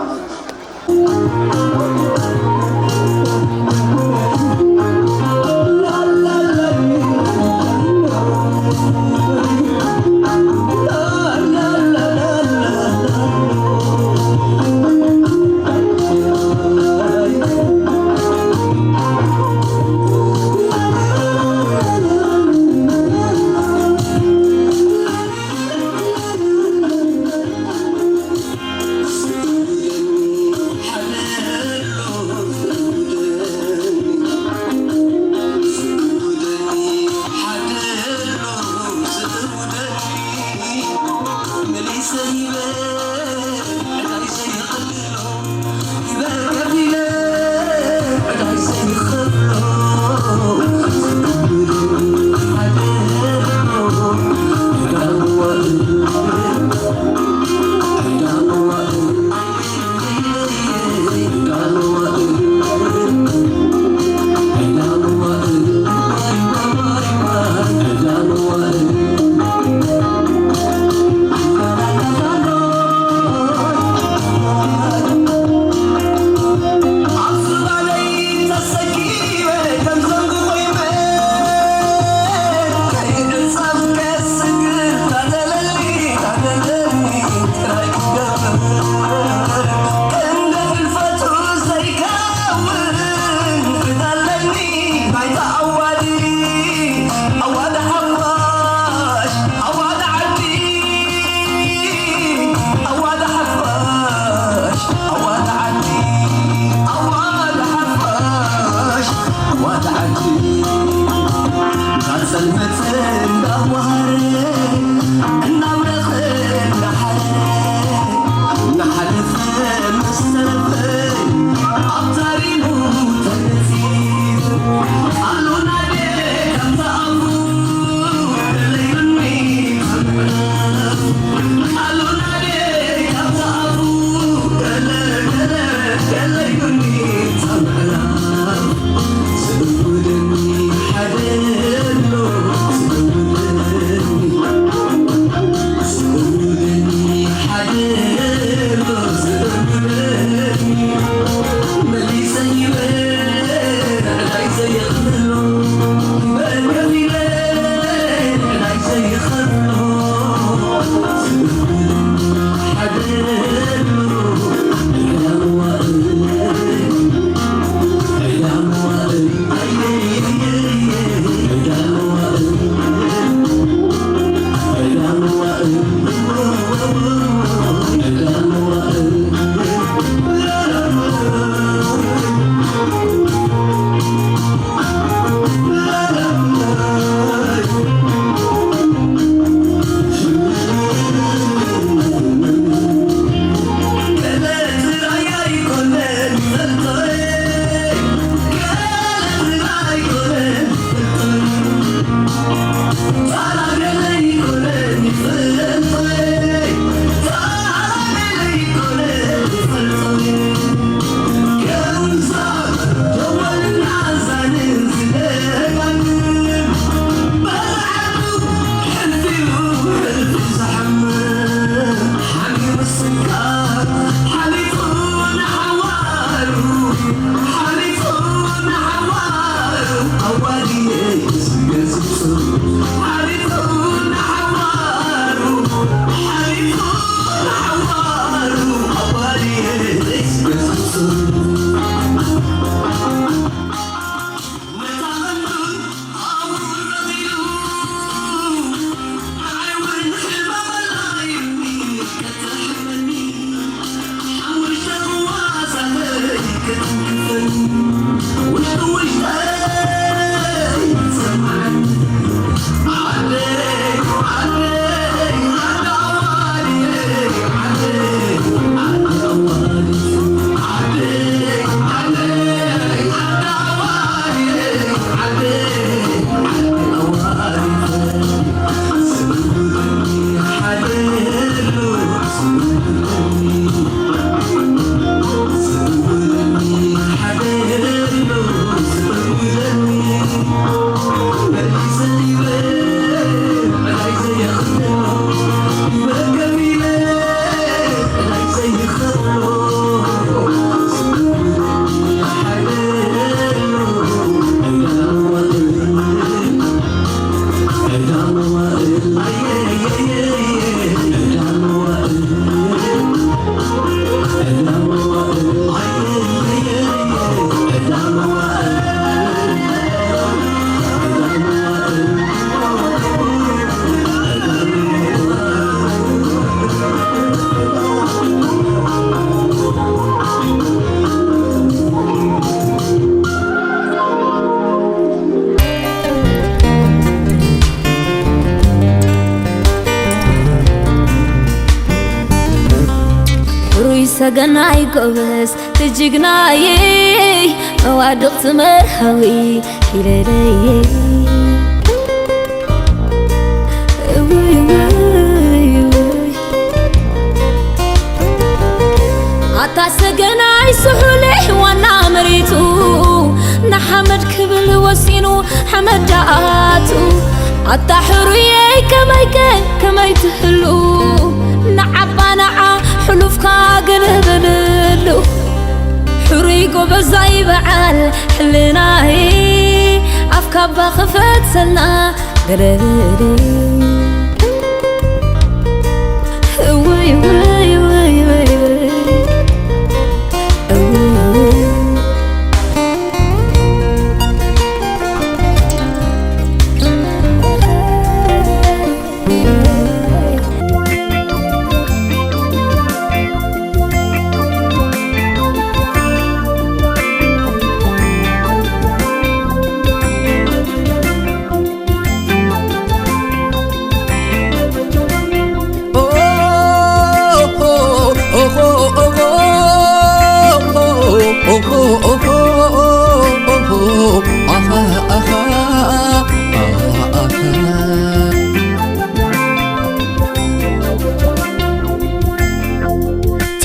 እንዳጸልመተ እንዳዋሃረ እናብረኸ እንዳሓረ እናሓለፈ ምስ ተረፈ ኣብ ታሪኹ ተነጺሩ ቃሉ ናደ ካብታ ኣፉ ተለዩኒ ተምዕራፍ ቃሉ ናደ ካብታ ኣፉ ተለ- ተለ- ተለዩኒ ተምዕራፍ ሩይ ሰገናይ ጎበዝ ትጅግናየይ መዋድቕ ትመርሃዊ ኢለለየይ ኣታ ሰገናይ ስሑለይ ዋና መሬቱ ንሓመድ ክብል ወሲኑ ሓመድ ደኣቱ ኣታ ሕሩየይ ከመይከ ከመይ ትህሉ ንዓባ ንዓ ሕሉፍካ ገለ በለሉ ሕሩይ ጎበዛይ በዓል ሕልናይ ኣፍካባ ክፈትሰልና ገለ በለሉ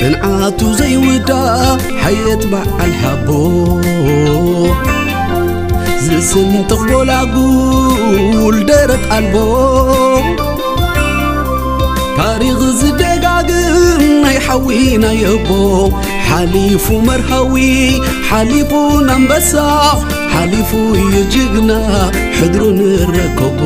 ጽንዓቱ ዘይውዳእ ሓየት በዓል ሓቦ፣ ዝስንጥቕ ጎላጉል ደረት ኣልቦ፣ ታሪኽ ዝደጋግም ናይ ሓዊ ናይ ኣቦ፣ ሓሊፉ መርሃዊ፣ ሓሊፉ ኣንበሳ፣ ሓሊፉ እዩ ጅግና፣ ሕድሩ ንረከቦ።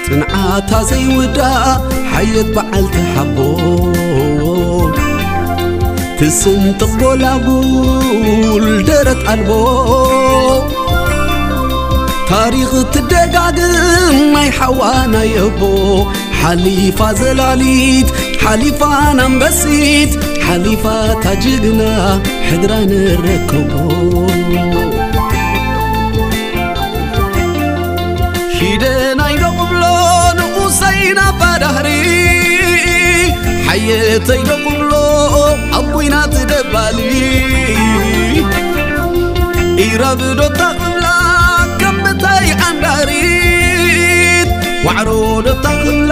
ጽንዓታ ዘይውዳእ ሓየት በዓልቲ ሓቦ፣ ትስንጥቕ ጎላጉል ደረት ኣልቦ፣ ታሪኽ ትደጋግም ናይ ሓዋ ናይ ኣቦ፣ ሓሊፋ ዘላሊት፣ ሓሊፋ ኣንበሲት፣ ሓሊፋ እታ ጅግና፣ ሕድራ ንረከቦ። ኪደናይ ዶ ክብሎ ንኡሰይ ናባ ዳህሪ፣ ሓየተይ ዶ ክብሎ ኣብ ኲናት ደባሊ፣ ኢራብ ዶ እታ ክብላ ከም ብታይ ዓንዳሪት፣ ዋዕሮ ዶ እታ ክብላ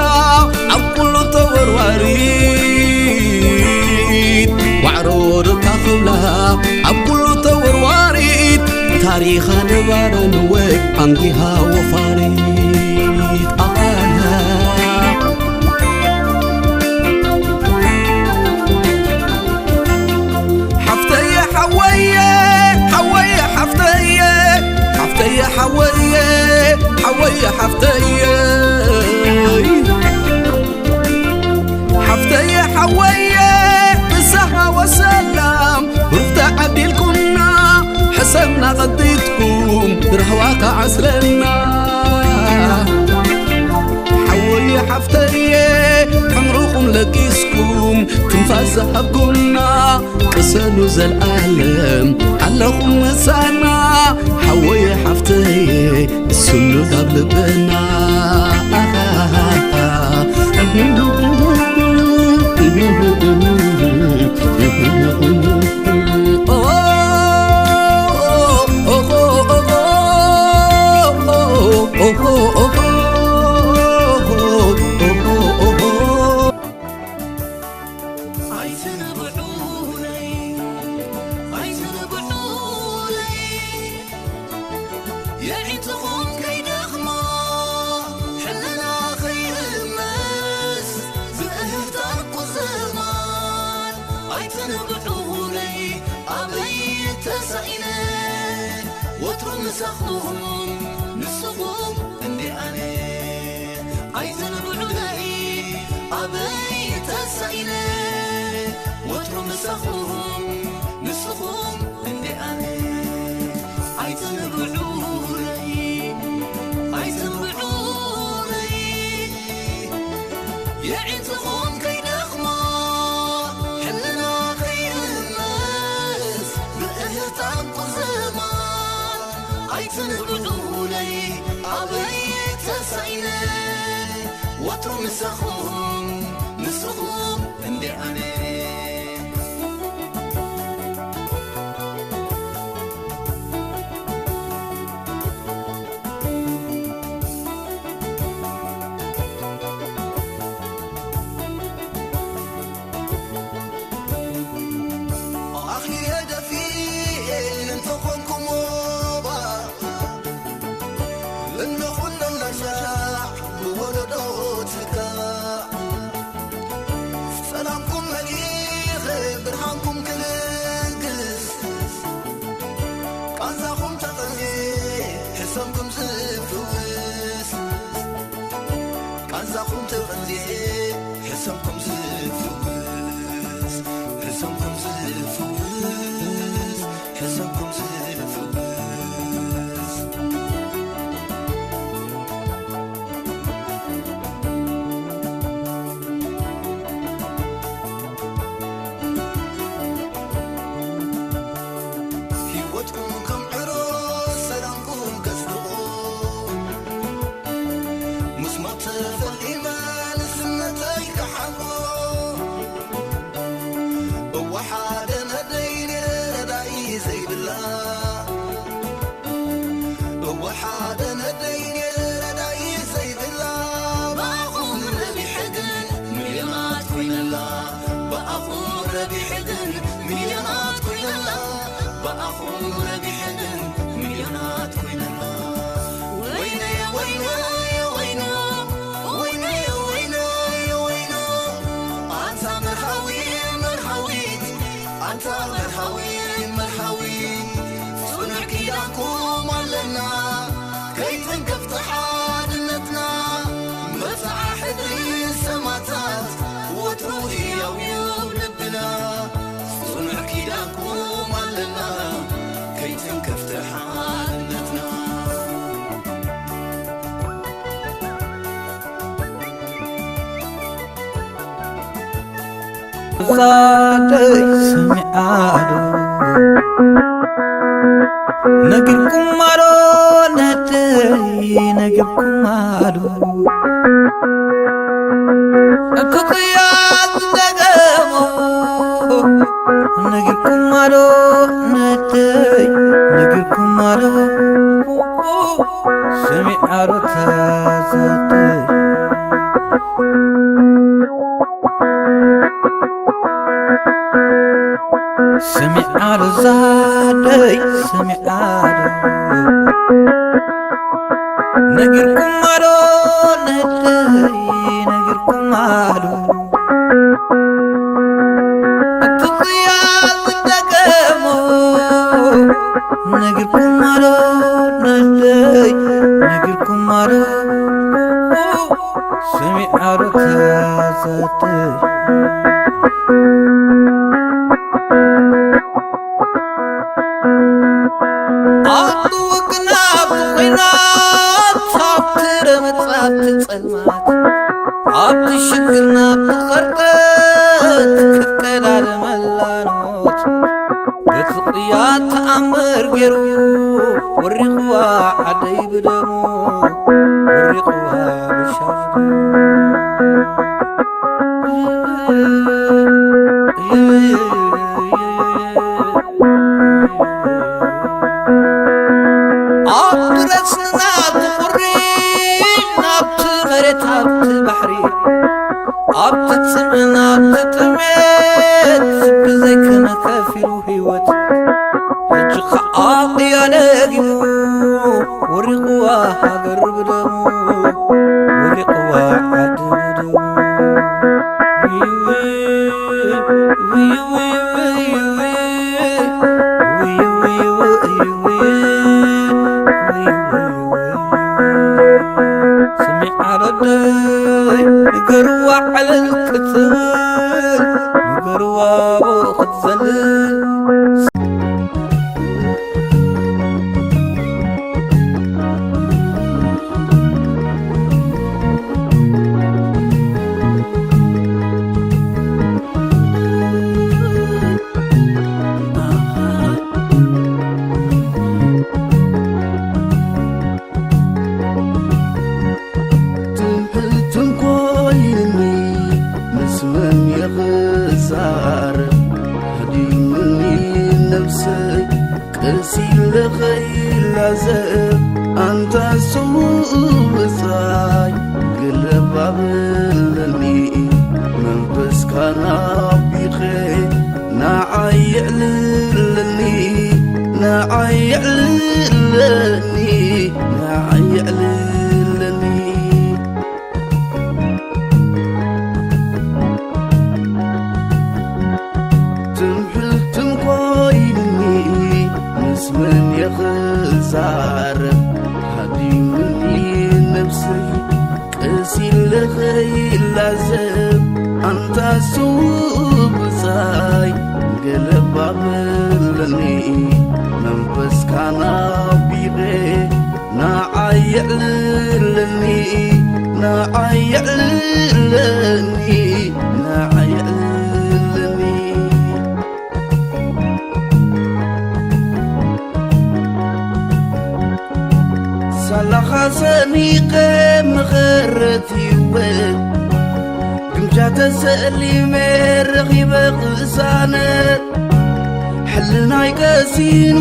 ኣብ ኩሉ ተወርዋሪት፣ ዋዕሮ ዶ እታ ክብላ ኣብ ኩሉ ተወርዋሪት፣ ታሪኻ ነባረ ንወይ ኣንጊሃ ወፋሪት። ኣሃ። ሓፍተየ ሓወየ፣ ሓወየ ሓፍተየ፣ ሓፍተየ ሓወየ፣ ሓወየ ሓፍተየ። ሓፍተየ ሓወየ ብሳሃ ወሰላም ሩፍታ ዓዲልኩምና፣ ሕሰብና ቀዲድኩም ራህዋ ከዓስለና። ሓወየ ሓፍተየ ዕምርኹም ለጊስኩም ትንፋስ ዝሃብኩምና፣ ቅሰኑ ዘልኣለም ኣለኹም ምሳና። ሓወየ ሓፍተየ ስኑ ካብ ልብና። ኣይትንብዑለይ፣ ኣይትንብዑለይ፣ የዒንትኹም ከይደኽሞ፣ ሕልና ከይርመስ፣ ብእህታን ቁዝማን። ኣይትንብዑለይ፣ ኣበይ ተሳኢነ፣ ወትሩ ምሳኹም፣ ንስኹም እንዴ ኣነ። ኣይትንብዑለይ ኣበይ ተሳኢነ፣ ወትሩ ምሳኹም፣ ንስኹም እንዴ ኣነ። ኣይትንብዑለይ፣ ኣይትንብዑለይ፣ የዒንትኹም ከይደኽሞ፣ ሕልና ከይርመስ፣ ብእህታን ቁዝማን። ኣይትንብዑለይ ኣበይ ተሳኢነ፣ ወትሩ ምሳኹም፣ ንስኹም እንዴ ኣነ። ኣኺለ ደፊኤ እንተኾንኩሞ ባእ፣ እነኹሎም ነርሳዕ ብወለዶ ትካእ። ሰላምኩም መሊኡ ኣኹም ረቢሕን ሚልዮናት ኮይንና። ወይነየ ወይነየ ወይነ፣ ወይነየ ወይነየ ወይነ። ኣንታ መርሃዊ መርሃዊት፣ ኣንታ መርሃዊ መርሃዊት፣ ጽኑዕ ኪዳንኩም ኣለና። ከይትንከፍ ሓድነትና፣ መብጽዓ ሕድሪ ሰማእታት ወትሩ ህያው እዩ ልብና። ጽኑዕ ኪዳንኩም ኣለና፣ ከይትንከፍ ሓድነትና። ዛተይ ሰሚዓ ዶ ነጊርኩማ ዶ ነተይ ነጊርኩማ ዶ እቲ ቅያ ዝደገሞ ነጊርኩማ ዶ ነተይ ነጊርኩማ ዶ ሰሚዓ ዶ ተዛተይ ሰሚዓ ዶ ዛደይ ሰሚዓ ዶ ነጊርኩማ ዶ ነደይ ነጊርኩማ ዶ እቲ ቅያ ዝደገሞ ነጊርኩማ ዶ ነደይ ነጊርኩማ ዶ ሰሚዓ ዶ ተዛተይ ኣብቲ ውግናት ኮይናት ኣብቲ ረመጻት ጸልማት ኣብቲ ሽግርና ብቐርጠት ክትቀዳደመላ ኖት በቲ ቅያ ተኣምር ገይሩ ወሪቑዋ ዓደይ ብደሙ ወሪቑዋ ብሻሽ ኣብቲ ረስንና ትኹሪ ናብቲ መሬት ኣብቲ ባሕሪ ኣብቲ ጽምእና ኣብቲ ጥሜት ብዘይከመ ከፊሉ ህይወት ሕጂ ኸዓ ቅያ ደጊሙ ወሪቑዋ ሃገር ብደሙ ወሪቑዋ ዓዲ ብደሙ ስሚዓ ረደይ ንገርዋ ዕልል ክትብል ንገርዋ ብኡ ክትዘልል ትምሕልትን ኮይኒ ምስ መን የኽዛረብ ሃዲምኒ ነብሰይ ቀስ ኢለ ኸይላዘብ ኣንታ ስዉእ ብጻይ ገለብ ኣብለኒ መንፈስካ ናቢኸ ንዓይ የዕልለኒ ንዓይ የዕልለኒ ንዓይ የዕልለኒ ትምሕልትን ኮይኒ ምስ መን የኽዛረብ ሃዲምኒ ነብሰይ ቀስ ኢለ ኸይላዘብ ኣንታ ስዉእ ብጻይ ገለብ ኣብለኒ መንፈስካ ናቢቐ ንዓይ የዕልለኒ ንዓይ የዕልለኒ ንዓይ የዕልለኒ ሳላኻ ሰኒቐ መኸረት ህይወት ግምጃ ተሰሊመ ረኺበ ቅሳነት ሕልናይ ቀሲኑ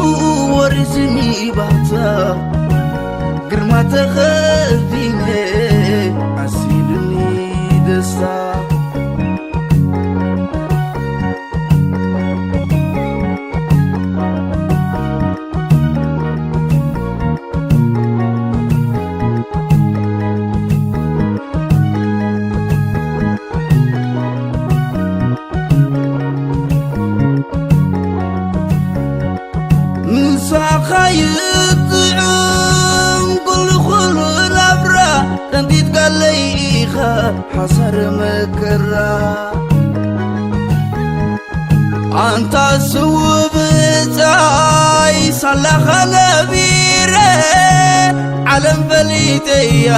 ወሪስኒ ባህታ ግርማ ተኸዲነ ዓሲልኒ ደስታ ሳኻ ይጥዑም ኩሉ ኩሉ ናብራ፣ ጠንጢት ካለይ ኢኻ ሓሳር መከራ። ኣንታ ስውእ ብጻይ ሳላኻ ነቢረ፣ ዓለም ፈሊጠያ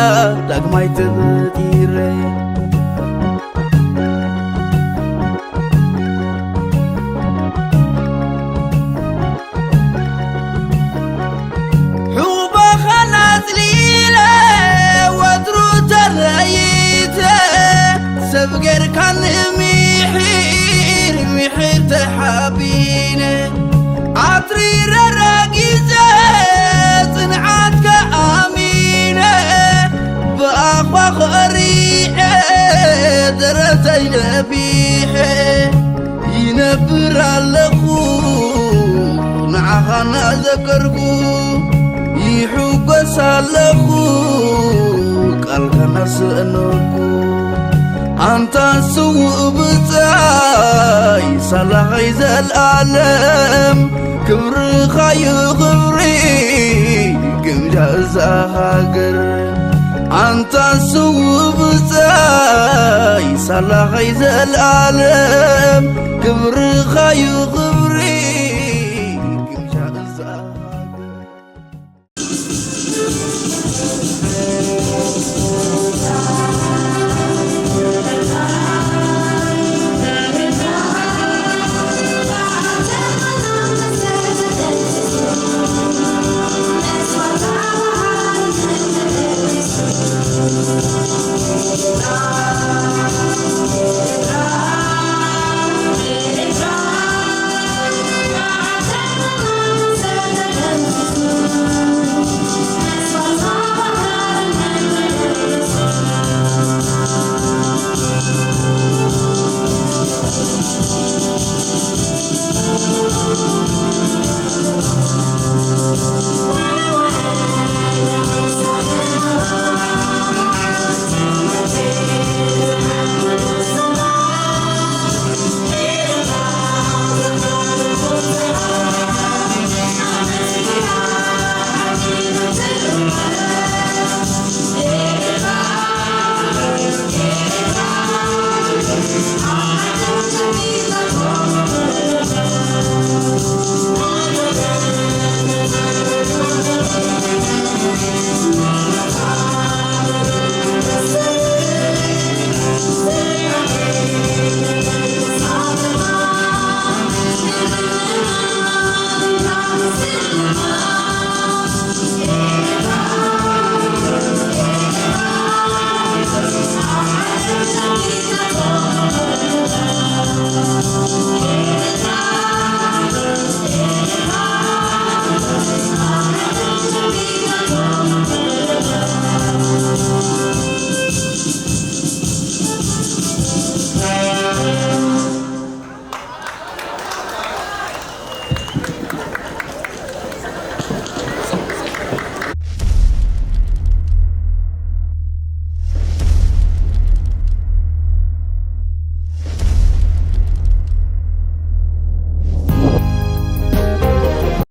ዳግማይ ተፈጢረ። ሑባኻ ናጽሊለ ወትሩ ተለይተ፣ ሰብ ጌርካኒ ምሒር ምሒር ተሓቢነ። ኣትሪረ ረጊጸ ጽንዓትካ ኣሚነ፣ ብኣኽባ ኸሪዐ ደረተይ ነቢሐ። ይነብር ኣለኹ ንዓኻ እናዘከርኩ፣ ይሕጎስ ኣለኹ ቃልካ እናሰእነኩ። ኣንታ ስዉእ ብጻይ ሳላኸይ ዘልኣለም፣ ክብርኻ እዩ ክብሪ ግምጃ እዛ ሃገር። ኣንታ ስዉእ ብጻይ ሳላኸይ ዘልኣለም፣ ክብርኻ እዩ ክብሪ